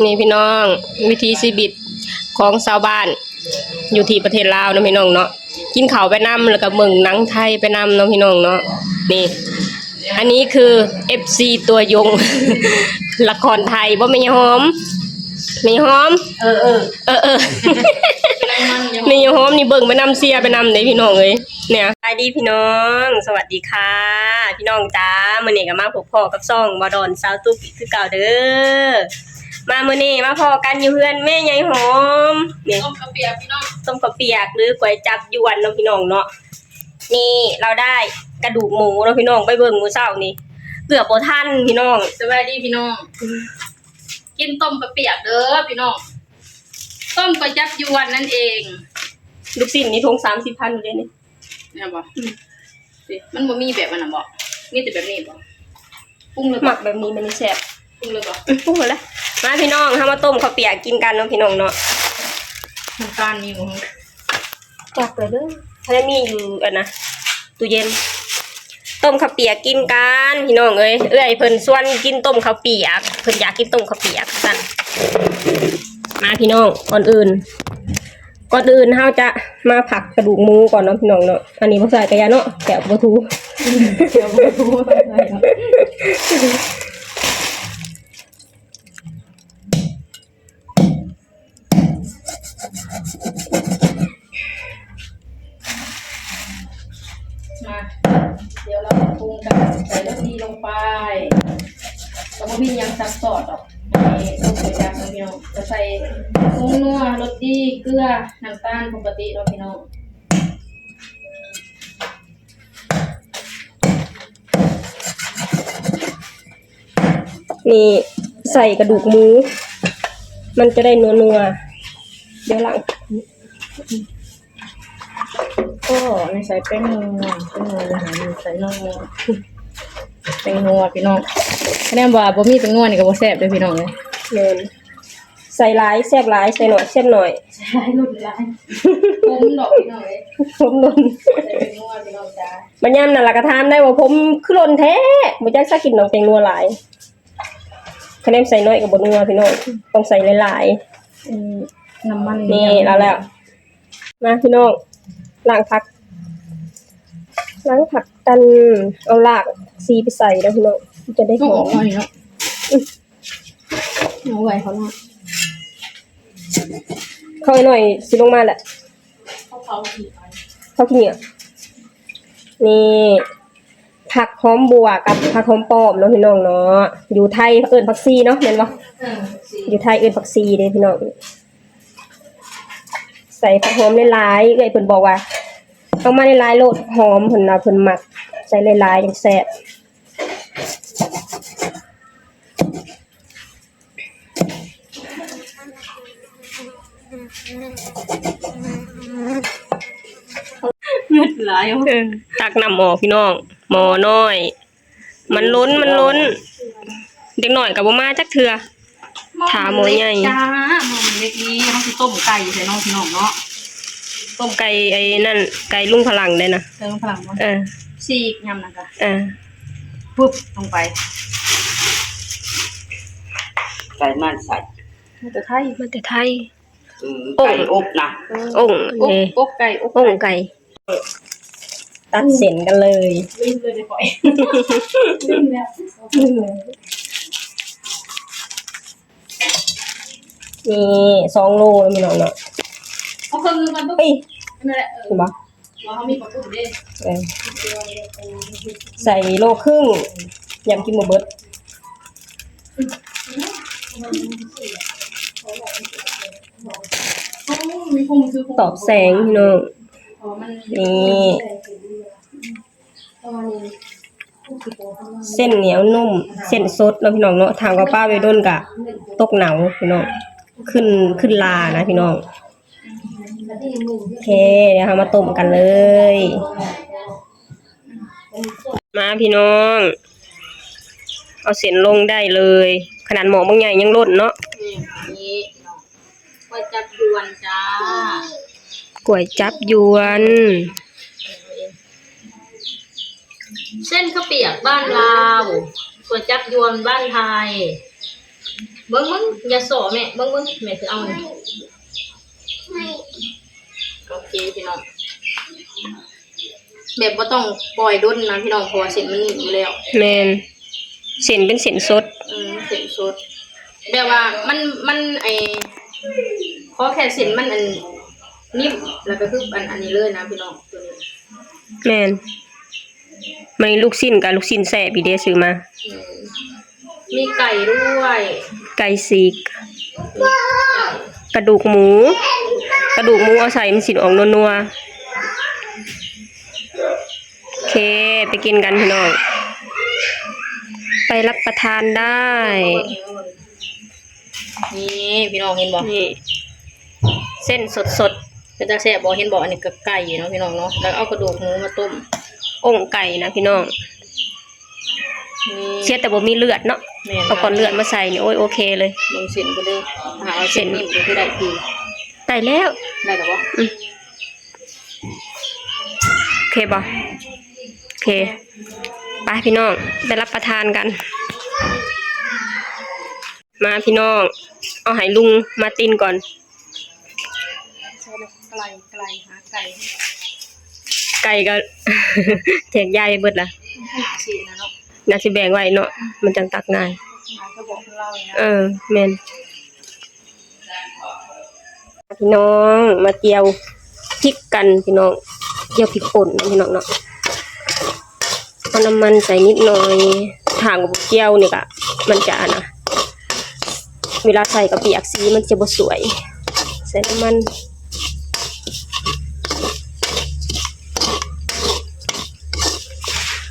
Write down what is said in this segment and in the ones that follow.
ນີ້ພີ່ນ້ອງ ວິຖີຊີວິດຂອງຊາວບ້ານຢູ່ທີ່ປະເທດລາວເນາະພີ່ນ້ອງເນາະ ກິນເຂົ້າໄປນຳ ແລ້ວກໍເບິ່ງໜັງໄທໄປນຳເນາະພີ່ນ້ອງເນາະ. ນີ້ ອັນນີ້ຄືເອັຟຊີຕັວຍົງ ລະຄອນໄທບໍ່ ແມ່ຍາຍຫອມ ແມ່ຍາຍຫອມ ເອີໆ ເອີໆ ແມ່ຍາຍຫອມນີ້ເບິ່ງໄປນຳ ເຊຍໄປນຳເດ້ພີ່ນ້ອງເອີຍ. ເນຍ ສະບາຍດີພີ່ນ້ອງ ສະຫວັດດີຄ່ະພີ່ນ້ອງຈ້າ. ມື້ນີ້ກໍມາພົບພໍ້ກັບຊ່ອງບ່າວດອນຊາວຕຸກອີກຄືເກົ່າເດີ. ມາມື້ນີ້ມາພໍ້ກັນຢູ່ເຮືອນແມ່ຍາຍຫອມ ນີ້ ຕົ້ມເຂົ້າປຽກພີ່ນ້ອງ ຕົ້ມເຂົ້າປຽກ ຫຼື ກວຍຈັບຢວນເນາະພີ່ນ້ອງເນາະ. ນີ້ລາວໄດ້ກະດູກໝູເນາະພີ່ນ້ອງ ໄປເບິ່ງມື້ເຊົ້ານີ້ເກືອບບໍ່ທັນພີ່ນ້ອງ. ສະບາຍດີພີ່ນ້ອງ ກິນຕົ້ມເຂົ້າປຽກເດີພີ່ນ້ອງ ຕົ້ມກວຍຈັບຢວນນັ້ນເອງ. ລູກຊີ້ນນີ້ຖົງສາມສິບພັນເດ້ນີ້. ແມ່ນບໍ່? ອືມ ມັນບໍ່ມີແບບອັນນັ້ນບໍ່? ມີແຕ່ແບບນີ້ບໍ່? ປຸງເລີຍບໍ່? ມັກແບບນີ້ ມັນແຊບ. ປຸງເລີຍບໍ່? ອືມ ປຸງເລີຍ. ມາພີ່ນ້ອງ ເຮົາມາຕົ້ມເຂົ້າປຽກກິນກັນເນາະພີ່ນ້ອງເນາະ. ນ້ຳຕານມີບໍ່? ຈັກເລີຍເດີ ຖ້າມີຢູ່ອັນນະ ຕູ້ເຢັນ. ຕົ້ມເຂົ້າປຽກກິນກັນພີ່ນ້ອງເອີຍ. ເອື້ອຍເພິ່ນຊວນກິນຕົ້ມເຂົ້າປຽກ ເພິ່ນຢາກກິນຕົ້ມເຂົ້າປຽກຊັ້ນ. ມາພີ່ນ້ອງ ກ່ອນອື່ນ ກ່ອນອື່ນເຮົາຈະມາຜັກກະດູກໝູກ່ອນເນາະພີ່ນ້ອງເນາະ. ອັນນີ້ບໍ່ໃສ່ກະຢ່າເນາະ ແກະບໍ່ຖືກ ແກະບໍ່ຖືກ. ມາ ດຽວເຮົາມາປຸງກັນ ໃສ່ລົດດີລົງໄປ ກໍບໍ່ມີຫຍັງຊັບຊ້ອນດອກ. ອັນນີ້ຕົ້ມກວຍຈັບເນາະພີ່ນ້ອງ ກໍໃສ່ຜົງນົວ ລົດດີ ເກືອ ນ້ຳຕານປົກກະຕິເນາະພີ່ນ້ອງ. ນີ້ໃສ່ກະດູກໝູ ມັນຈະໄດ້ນົວໆ. ດຽວລ້າງ ໂອ້ ໃສ່ແປ້ງນົວ ແປ້ງນົວຢູ່ຫັ້ນ ໃສ່ນົວ ແປ້ງນົວພີ່ນ້ອງ. ຄະແນນວ່າບໍ່ມີແປ້ງນົວນີ້ກໍບໍ່ແຊບເດ້ພີ່ນ້ອງເອີຍ. ແມ່ນ ໃສ່ຫຼາຍແຊບຫຼາຍ ໃສ່ໜ້ອຍແຊບໜ້ອຍ. ໃສ່ຫຼາຍຫຼຸດຫຼາຍ ຜົມດອກພີ່ນ້ອງເອີຍ ຜົມຫຼົ່ນ. ໃສ່ແປ້ງນົວພີ່ນ້ອງຈ້າ. ບັດຍາມນັ້ນລະກໍຖາມໄດ້ວ່າ ຜົມຄືຫຼົ່ນແທ້ ບໍ່ຈັກຊະກິນນ້ອງແປ້ງນົວຫຼາຍ. ຄະແນນໃສ່ໜ້ອຍກໍບໍ່ນົວພີ່ນ້ອງ ຕ້ອງໃສ່ຫຼາຍໆ. ອືມ ນ້ຳມັນນີ້ ນີ້ແລ້ວ ມາພີ່ນ້ອງ ລ້າງຜັກ ລ້າງຜັກກັນ ເອົາລາກຊີໄປໃສ່ເດີພີ່ນ້ອງ ມັນຈະໄດ້ຫອມ. ເອົາໄວ້ເຂົາລາກ ເຂົາໜ້ອຍຊິລົງມາແຫຼະ ເຂົາຂີ້ເຫຍື້ອ. ນີ້ ຜັກຫອມບົວກັບຜັກຫອມປ້ອມເນາະພີ່ນ້ອງເນາະ. ຢູ່ໄທເອີ້ນຜັກຊີເນາະ ແມ່ນບໍ່? ເອີ ຢູ່ໄທເອີ້ນຜັກຊີເດ້ພີ່ນ້ອງ. ໃສ່ຜັກຫອມຫຼາຍໆ ເອື້ອຍເພິ່ນບອກວ່າ ເອົາມາຫຼາຍໆໂລດ ຫອມ ເພິ່ນວ່າເພິ່ນມັກໃສ່ຫຼາຍໆ ຈັ່ງແຊບ. ເງືອດຫຼາຍ. ເອີ ຕັກນ້ຳອອກພີ່ນ້ອງ ໝໍ້ນ້ອຍ ມັນລົ້ນ ມັນລົ້ນ. ເດັກນ້ອຍກໍບໍ່ມາຈັກເທື່ອ ຖ້າໝໍ້ໃຫຍ່. ໝໍ້ເລັກນີ້ ເຮົາຊິຕົ້ມໄກ່ໃສ່ເນາະພີ່ນ້ອງເນາະ. ຕົ້ມໄກ່ໄອ້ນັ້ນ ໄກ່ລຸງພະລັງເດ້ນະ. ໄກ່ລຸງພະລັງບໍ່? ເອີ ສີກຍາມນັ້ນກະ ເອີ ປຶບລົງໄປ. ໄກ່ມາໃສ? ມາແຕ່ໄທ ມາແຕ່ໄທ. ເອີ ໄກ່ອົບນະ ອົບ ເອີ ອົບໄກ່ ອົບໄກ່ ອົບໄກ່. ຕັດເສັ້ນກັນເລີຍ ລືມເລີຍເດ້ຂ້ອຍ ລືມແລ້ວ ລືມເລີຍ. ນີ້ສອງໂລແລ້ວພີ່ນ້ອງເນາະ. ເອົາເຄິ່ງໜຶ່ງກ່ອນ ເອີຍ ນັ້ນແຫຼະ ເອີ ເຫັນບໍ່? ວ່າເຮົາມີປາກຸເດ້ ເອີ ໃສ່ໂລຄຶ່ງ ຢ້ານກິນບໍ່ເບິດ. ຕອບແສງພີ່ນ້ອງ ນີ້ ເສັ້ນໜຽວນຸ້ມ ເສັ້ນສົດເນາະພີ່ນ້ອງເນາະ. ຖ້າວ່າປະໄວ້ດົນກະຕົກເນົ່າພີ່ນ້ອງ ຂຶ້ນ ຂຶ້ນລານະພີ່ນ້ອງ. ໂອເຄ ດຽວເຮົາມາຕົ້ມກັນເລີຍ. ມາພີ່ນ້ອງ ເອົາເສັ້ນລົງໄດ້ເລີຍ ຂະໜາດໝໍ້ບັກໃຫຍ່ຍັງລົ້ນເນາະ. ນີ້ ກວຍຈັບຢວນຈ້າ ກວຍຈັບຢວນ. ເສັ້ນເຂົ້າປຽກບ້ານລາວ ຈັກຢູ່ບ້ານພາຍ. ເບິ່ງ ເບິ່ງ ຢ່າສໍ້ແມ່ ເບິ່ງ ເບິ່ງ ແມ່ຊິເອົານີ້. ໂອເຄພີ່ນ້ອງ ແບບບໍ່ຕ້ອງປ່ອຍດົນນະພີ່ນ້ອງ ເພາະວ່າເສັ້ນມັນໜິ້ມຢູ່ແລ້ວ. ແມ່ນ ເສັ້ນເປັນເສັ້ນສົດ. ອືມ ເສັ້ນສົດ ແບບວ່າມັນ ມັນ ໄອ້ ຂໍແຄ່ເສັ້ນມັນ ອັນ ໜິ້ມ ແລ້ວກໍຄື ອັນ ອັນນີ້ເລີຍນະພີ່ນ້ອງ ໂຕນີ້. ແມ່ນ. ມັນມີລູກຊີ້ນ ກັບລູກຊີ້ນແຊບອີກເດ້ ຊື້ມາ. ອືມ ມີໄກ່ດ້ວຍ ໄກ່ສີກ ກະດູກໝູ ກະດູກໝູເອົາໃສ່ມັນຊິອອກນົວໆ. ໂອເຄ ໄປກິນກັນພີ່ນ້ອງ ໄປຮັບປະທານໄດ້. ນີ້ພີ່ນ້ອງເຫັນບໍ່ ນີ້ເສັ້ນສົດໆ ເປັນຕາແຊບບໍ່ ເຫັນບໍ່. ອັນນີ້ກໍໄກ່ເນາະພີ່ນ້ອງເນາະ ແລ້ວເອົາກະດູກໝູມາຕົ້ມ ອົ້ງໄກ່ນະພີ່ນ້ອງ. ນີ້ ເສຍແຕ່ບໍ່ມີເລືອດເນາະ. ແມ່ນ ເອົາກ້ອນເລືອດມາໃສ່ນີ້ ໂອ້ຍ ໂອເຄເລີຍ. ເບິ່ງເສັ້ນກໍເດີ ຫາເອົາເສັ້ນ ເສັ້ນນີ້ມັນກໍໄດ້ຄື ໄດ້ແລ້ວ ໄດ້ແລ້ວບໍ່? ອືມ ໂອເຄບໍ່? ໂອເຄ ໄປພີ່ນ້ອງ ໄປຮັບປະທານກັນ. ມາພີ່ນ້ອງ ເອົາໃຫ້ລຸງມາຕິນກ່ອນ. ໄກ່ ໄກ່ ຫາໄກ່ ໄກ່ກໍແຈກຢາຍເບິດລະ. ໜ້າຊິແບ່ງໄວ້ເນາະ ມັນຈັ່ງຕັກງ່າຍ. ເອີ ແມ່ນ. ພີ່ນ້ອງ ມາຈຽວພິກກັນພີ່ນ້ອງ ຈຽວພິກປົ່ນນະພີ່ນ້ອງເນາະ. ເອົານ້ຳມັນໃສ່ນິດໜ້ອຍ ຖ້າບໍ່ຈຽວນີ້ກະ ມັນຈະອັນນະ ເວລາໃສ່ກະປຽກ ສີມັນຈະບໍ່ສວຍ. ໃສ່ນ້ຳມັນ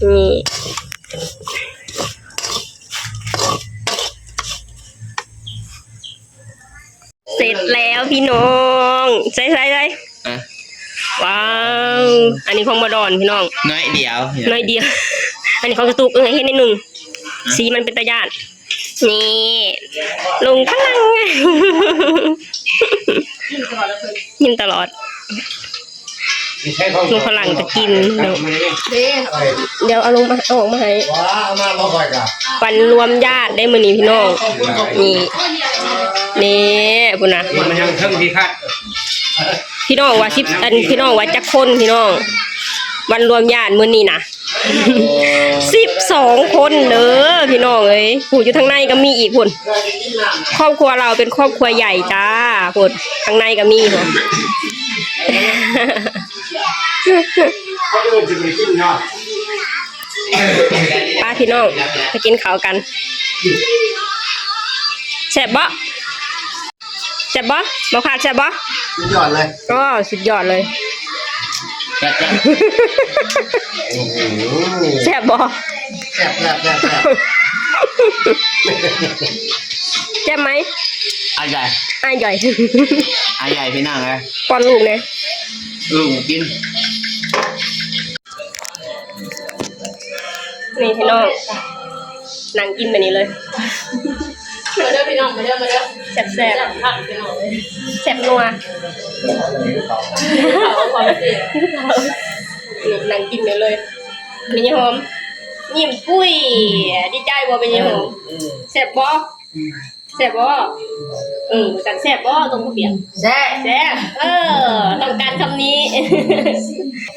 ນີ້ ເສັດແລ້ວພີ່ນ້ອງ ໃສ່ໆໆ ອ່ະ ວ້າວ ອັນນີ້ຂອງບໍ່ດອນພີ່ນ້ອງ ໜ້ອຍດຽວ ໜ້ອຍດຽວ. ອັນນີ້ຂອງສະຕຸກ ເອີ ເຮັດໜ້ອຍໜຶ່ງ ອ່ະ ສີມັນເປັນຕາຢ້ານ. ນີ້ ລຸງພະລັງ ຍິ້ມຕະຫຼອດ ລຸງພະລັງກໍກິນເນາະ. ດຽວເອົາລົງມາ ເອົາອອກມາໃຫ້ ວັນລວມຍາດໄດ້ມື້ນີ້ພີ່ນ້ອງ. ນີ້ ນີ້ພຸ້ນນະ ພີ່ນ້ອງວ່າສິບ ອັນ ພີ່ນ້ອງວ່າຈັກຄົນພີ່ນ້ອງ ວັນລວມຍາດມື້ນີ້ນະ. ສິບສອງຄົນເດີພີ່ນ້ອງເອີຍ ຜູ້ຢູ່ທາງໃນກໍມີອີກພຸ້ນ. ຄອບຄົວລາວເປັນຄອບຄົວໃຫຍ່ຈ້າ ພຸ້ນ ທາງໃນກໍມີພຸ້ນ. ໄປພີ່ນ້ອງ ໄປກິນເຂົ້າກັນ. ແຊບບໍ່? ແຊບບໍ່? ບໍ່ຂາດແຊບບໍ່? ສຸດຍອດເລີຍ. ອໍ ສຸດຍອດເລີຍ. ແຊບໆ ແຊບບໍ່? ແຊບ ແຊບ ແຊບ ແຊບ ແຊບໄໝ? ອາໃຫຍ່ ອາໃຫຍ່ ອາໃຫຍ່ ພີ່ນ້ອງເອີຍ ປ້ອນລູກແດ່ ລູກກິນ. ນີ້ພີ່ນ້ອງ ນັ່ງກິນແບບນີ້ເລີຍ. ມາເດີພີ່ນ້ອງ ມາເດີ ມາເດີ ແຊບໆ ແຊບຄັກພີ່ນ້ອງເອີຍ ແຊບນົວ. ນັ່ງກິນແບບນີ້ເລີຍ. ແມ່ຍາຍຫອມຍິ້ມປຸ້ຍ ດີໃຈບໍ່ແມ່ຍາຍຫອມ? ເອີ ເອີ ແຊບບໍ່? ແຊບບໍ່? ເອີ ຈັ່ງແຊບບໍ່ ຕົ້ມເຂົ້າປຽກ? ແຊບ ແຊບ ເອີ ຕ້ອງການຄຳນີ້.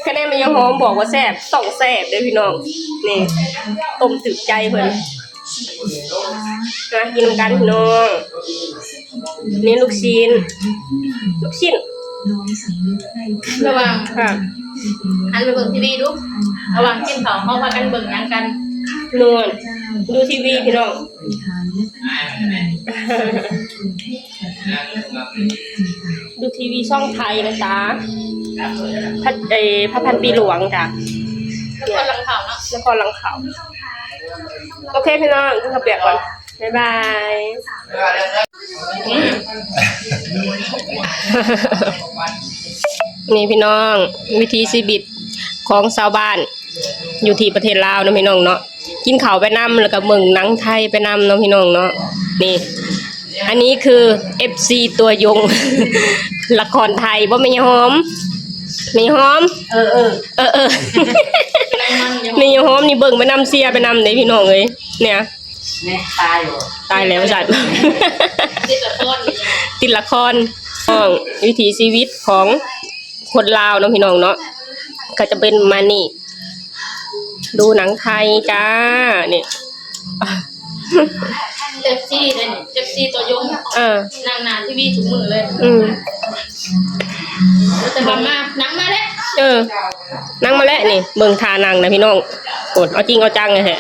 ຄະແນນແມ່ຍາຍຫອມບອກວ່າແຊບ ຕ້ອງແຊບເດີພີ່ນ້ອງ. ນີ້ ຕົ້ມຖືກໃຈເພິ່ນ. ມາກິນນຳກັນພີ່ນ້ອງ. ນີ້ລູກຊີ້ນ ລູກຊີ້ນ ລະຫວ່າງ ຫັນໄປເບິ່ງທີວີດູ ລະຫວ່າງກິນເຂົ້າ ເຮົາພາກັນເບິ່ງຫຍັງກັນ? ນອນ ດູທີວີພີ່ນ້ອງ. ດູທີວີຊ່ອງໄທນະຈ໊ະ ພະ ເອີ ພະພັນປີຫຼວງຈ້ະ ນະຄອນຫຼັງເຂົ້າເນາະ ນະຄອນຫຼັງເຂົ້າ. ໂອເຄພີ່ນ້ອງ ກິນເຂົ້າປຽກກ່ອນ ບາຍບາຍ. ນີ້ພີ່ນ້ອງ ວິຖີຊີວິດຂອງຊາວບ້ານຢູ່ທີ່ປະເທດລາວເນາະພີ່ນ້ອງເນາະ. ກິນເຂົ້າໄປນຳ ແລ້ວກໍເບິ່ງໜັງໄທໄປນຳເນາະພີ່ນ້ອງເນາະ. ນີ້ ອັນນີ້ຄືເອັຟຊີຕັວຍົງ ລະຄອນໄທບໍ່ແມ່ນຍາຫອມ? ແມ່ນຍາຫອມ? ເອີ ເອີ ເອີ ເອີ. ນີ້ຍາຫອມນີ້ເບິ່ງໄປນຳ ເຊຍໄປນຳເດ້ພີ່ນ້ອງເອີຍ. ເນ່ຍ ແມ່ນຕາຍບໍ່? ຕາຍແລ້ວວ່າຊັ້ນ ຕິດລະຄອນ ຕິດລະຄອນ. ນ້ອງ ວິຖີຊີວິດຂອງຄົນລາວເນາະພີ່ນ້ອງເນາະ ກໍຈະເປັນປະມານນີ້. ດູໜັງໄທຈ້າ ນີ້ ເອັຟຊີເດ້ນີ້ ເອັຟຊີຕັວຍົງ ເອີ ນັ່ງໜ້າທີວີທຸກມື້ເລີຍ. ອືມ ແຕ່ວ່າມາ ນັ່ງມາແລ້ວ ເອີ ນັ່ງມາແລ້ວນີ້. ເບິ່ງທ່ານັ່ງນະພີ່ນ້ອງ ໂອດ ເອົາຈິງເອົາຈັງແທ້.